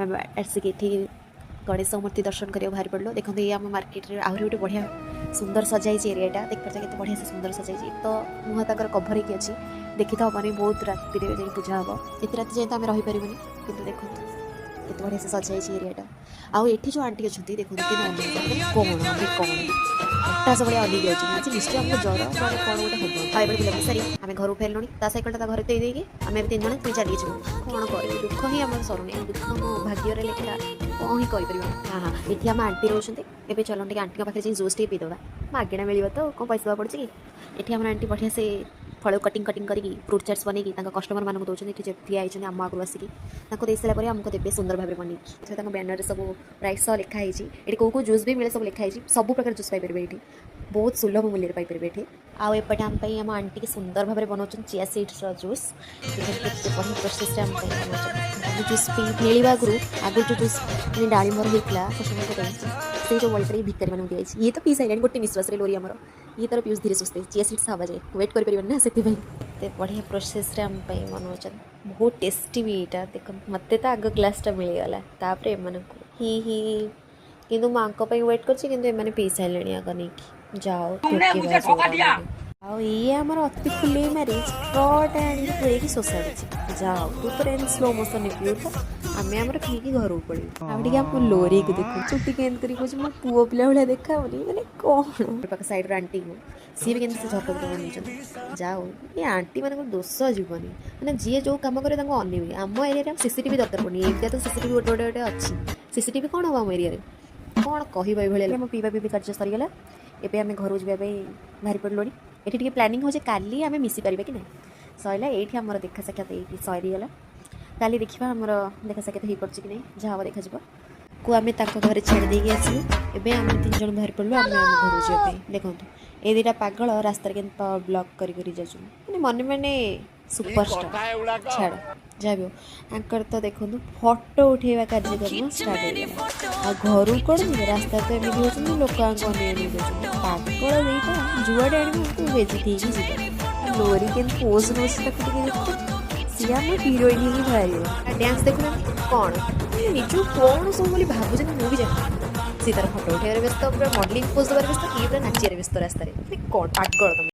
ଆମେ ଆସିକି ଏଠି ଗଣେଶ ମୂର୍ତ୍ତି ଦର୍ଶନ କରିବାକୁ ବାହାରି ପଡ଼ିଲୁ। ଦେଖନ୍ତୁ, ଏଇ ଆମ ମାର୍କେଟରେ ଆହୁରି ଗୋଟେ ବଢ଼ିଆ ସୁନ୍ଦର ସଜା ହେଇଛି ଏରିଆଟା। ଦେଖିପାରୁଛ, କେତେ ବଢ଼ିଆ ସେ ସୁନ୍ଦର ସଜାଇଛି। ତ ମୁହଁ ତାଙ୍କର କଭର ହେଇକି ଅଛି, ଦେଖି ତ ହେବନି। ବହୁତ ରାତିରେ ଯାଇ ପୂଜା ହେବ। ଏତେ ରାତି ଯାଏଁ ତ ଆମେ ରହିପାରିବୁନି। କିନ୍ତୁ ଦେଖନ୍ତୁ, କେତେ ବଢ଼ିଆ ସେ ସଜା ହେଇଛି ଏରିଆଟା। ଆଉ ଏଠି ଯେଉଁ ଆଣ୍ଟି ଅଛନ୍ତି, ଦେଖନ୍ତୁ କେତେ ଅନେଇଛନ୍ତି। ମାନେ କ'ଣ ଆମେ କ'ଣ ହତାଶ ଭଳିଆ ଅନେଇକି ରହିଛନ୍ତି। ଆଜି ନିଶ୍ଚୟ ଆମକୁ ଜ୍ୱର ନହେଲେ କ'ଣ ଗୋଟେ ହେବ। ଆଉ ଏପଟେ ବୁଲାବୁଲି ସାରି ଆମେ ଘରକୁ ଫେରିଲୁଣି। ତା ସାଇକେଲଟା ତା ଘରେ ଦେଇ ଦେଇକି ଆମେ ଏବେ ତିନି ଜଣ ପୁଣି ଚାଲିକି ଯିବୁ। କ'ଣ କରିବୁ, ଦୁଃଖ ହିଁ ଆମର ସରୁନି। ଆଉ ଦୁଃଖ ଆମ ଭାଗ୍ୟରେ ଲେଖା, କ'ଣ ହିଁ କରିପାରିବା? ହଁ, ଏଠି ଆମ ଆଣ୍ଟି ରହୁଛନ୍ତି। ଏବେ ଚାଲନ୍ତୁ, ଟିକେ ଆଣ୍ଟିଙ୍କ ପାଖରେ ଯାଇ ଜୁସ୍ ଟିକେ ପିଇଦେବା। ମାଗଣା ମିଳିବ ତ, କ'ଣ ପଇସା ଦେବାକୁ ପଡ଼ୁଛି କି? ଏଠି ଆମର ଆଣ୍ଟି ବଢ଼ିଆ ସେ ଫଳ କଟିଂ କଟିଂ କରିକି ଫ୍ରୁଟ୍ ଚାଟ୍ସ ବନେଇକି ତାଙ୍କ କଷ୍ଟମରମାନଙ୍କୁ ଦେଉଛନ୍ତି। ଏଠି ଠିଆ ହେଇଛନ୍ତି ଆମ ଆଗରୁ ଆସିକି। ତାଙ୍କୁ ଦେଇ ସାରିଲା ପରେ ଆମକୁ ଦେବେ ସୁନ୍ଦର ଭାବରେ ବନେଇକି। ଏଥିରେ ତାଙ୍କ ବ୍ୟାନରରେ ସବୁ ପ୍ରାଇସ୍ ସହ ଲେଖା ହେଇଛି। ଏଠି କେଉଁ କେଉଁ ଜୁସ୍ ବି ମିଳେ, ସବୁ ଲେଖା ହେଇଛି। ସବୁ ପ୍ରକାର ଜୁସ୍ ପାଇପାରିବେ ଏଠି, ବହୁତ ସୁଲଭ ମୂଲ୍ୟରେ ପାଇପାରିବେ ଏଠି। ଆଉ ଏପଟେ ଆମ ପାଇଁ ଆମ ଆଣ୍ଟି ସୁନ୍ଦର ଭାବରେ ବନାଉଛନ୍ତି ଚିଆ ସିଡ୍ସର ଜୁସ୍। କେତେ ବଢ଼ିଆ ପ୍ରୋସେସ୍ରେ ଆମ ପାଇଁ ବନାଉଛନ୍ତି ଜୁସ୍। ପିଇ ମିଳିବା ଆଗରୁ ଆଗରୁ ଯେଉଁ ଜୁସ୍ ମାନେ ଡାଳିମ୍ବର ହେଇଥିଲା କଷ୍ଟମରଙ୍କ ପାଇଁ, ସେଇ ଯେଉଁ ବଳିଥିଲା, ଏଇ ଭିକାରୀମାନଙ୍କୁ ଦିଆଯାଇଛି। ଇଏ ତ ପିଇ ସାରିଲାଣି ଗୋଟେ ନିଶ୍ୱାସରେ। ଲୋରି ଆମର, ଇଏ ତାର ପିଉସ ଧୀରେ ସୁସ୍ଥେ। ଚିଆ ସିଡ୍ସ ହବା ଯାଏ ୱେଟ୍ କରିପାରିବନି ନା, ସେଥିପାଇଁ ଏତେ ବଢ଼ିଆ ପ୍ରୋସେସ୍ରେ ଆମ ପାଇଁ ବନାଉଛନ୍ତି। ବହୁତ ଟେଷ୍ଟି ବି ଏଇଟା। ଦେଖନ୍ତୁ, ମୋତେ ତ ଆଗ ଗ୍ଲାସ୍ଟା ମିଳିଗଲା, ତାପରେ ଏମାନଙ୍କୁ। ହି ହି, କିନ୍ତୁ ମୁଁ ଆଙ୍କ ପାଇଁ ୱେଟ୍ କରିଛି, କିନ୍ତୁ ଏମାନେ ପିଇ ସାରିଲେଣି ଆଗ ନେଇକି। ଯାଅ। ଆଉ ଇଏ ଆମର ଅତି ଫୁଲେଇ ମାରି ଷ୍ଟ୍ରଟା ଆଣିକି ପୁରେଇକି ଶୋଷାଡୁଛି। ଯାଅ, ତୁ ତୋର ଏମିତି ସ୍ଲୋ ମୋସନରେ ପିଉଥା, ଆମେ ଆମର ପିଇକି ଘରକୁ ପଳେଇବୁ। ଆଉ ଟିକେ ଆମ ଲୋରିକୁ ଦେଖୁ, ଚୁଟି କେମିତି କରି କହୁଛି, ମୋ ପୁଅ ପିଲା ଭଳିଆ ଦେଖାହଉନି। ମାନେ କ'ଣ, ପାଖ ସାଇଡ଼ର ଆଣ୍ଟିକୁ, ସିଏ ବି କେମିତି ସେ ଝରକା ଭିତରକୁ ନେଇଛନ୍ତି। ଯାଉ, ଏ ଆଣ୍ଟି ମାନଙ୍କର ଦୋଷ ଯିବନି। ମାନେ ଯିଏ ଯେଉଁ କାମ କରିବେ, ତାଙ୍କୁ ଅନେଇବେ। ଆମ ଏରିଆରେ ଆଉ ସିସିଟିଭି ଦରକାର ପଡ଼ୁନି। ଏମିତିଆ ତ ସିସିଟିଭି ଗୋଟେ ଗୋଟେ ଗୋଟେ ଅଛି। ସିସିଟିଭି କ'ଣ ହବ ଆମ ଏରିଆରେ? କ'ଣ କହିବ ଏଇଭଳିଆ? ଆମ ପିଇବା ପିଇବି କାର୍ଯ୍ୟ ସରିଗଲା। ଏବେ ଆମେ ଘରକୁ ଯିବା ପାଇଁ ବାହାରି ପଡ଼ିଲୁଣି। ଏଠି ଟିକେ ପ୍ଲାନିଂ ହେଉଛି, କାଲି ଆମେ ମିଶିପାରିବା କି ନାହିଁ। ସରିଲା ଏଇଠି ଆମର ଦେଖା ସାକ୍ଷାତ, ଏଇଠି ସରିଗଲା। କାଲି ଦେଖିବା ଆମର ଦେଖା ସାକ୍ଷାତ ହେଇପାରୁଛି କି ନାହିଁ। ଯାହା ହବ ଦେଖାଯିବ। କୁ ଆମେ ତାଙ୍କ ଘରେ ଛାଡ଼ି ଦେଇକି ଆସିଲୁ। ଏବେ ଆମେ ତିନି ଜଣ ବାହାରି ପଡ଼ିଲୁ ଆମେ ଆମ ଘରକୁ ଯିବା ପାଇଁ। ଦେଖନ୍ତୁ, ଏ ଦୁଇଟା ପାଗଳ ରାସ୍ତାରେ କେମିତି ବ୍ଲକ୍ କରି କରି ଯାଉଛନ୍ତି, ମାନେ ମନେ ମନେ ସୁପରଷ୍ଟାର। ଛାଡ଼, ଯାହା ବି ହଉ, ଆଙ୍କର ତ ଦେଖନ୍ତୁ ଫଟୋ ଉଠେଇବା କାର୍ଯ୍ୟକ୍ରମ ଷ୍ଟାର୍ଟ ହେଇଗଲା। ଆଉ ଘରକୁ କ'ଣ ଯିବେ? ରାସ୍ତାରେ ତ ଏମିତି ହେଉଛନ୍ତି, ଲୋକ ଆଙ୍କୁ ଅନେଇ ଅନେଇ ଯାଉଛନ୍ତି। ପାଗଳ ଦୁଇଟା, ଯୁଆଡ଼େ ଆଣିବ ଆମକୁ ବେଜିତ ହେଇକି ଯିବ। ଲୋରି କେମିତି ପୋଜ୍ ନେଉଛି, ତାକୁ ଟିକେ ଦେଖ। ସିଏ ଆମ ହିରୋଇନ୍ ହିଁ ବାହାରିବ। ଡ୍ୟାନ୍ସ ଦେଖୁନାହାନ୍ତି, କ'ଣ ମାନେ ନିଜକୁ କ'ଣ ସବୁ ବୋଲି ଭାବୁଛନ୍ତି, ମୁଁ ବି ଜାଣିନି। ସିଏ ତାର ଫଟୋ ଉଠେଇବାରେ ବ୍ୟସ୍ତ, ପୁରା ମଡେଲିଂ ପୋଜ୍ ଦେବାରେ ବ୍ୟସ୍ତ, ଇଏ ପୁରା ନାଚିବାରେ ବ୍ୟସ୍ତ ରାସ୍ତାରେ। ମାନେ କ'ଣ ପାଗଳ ତମେ।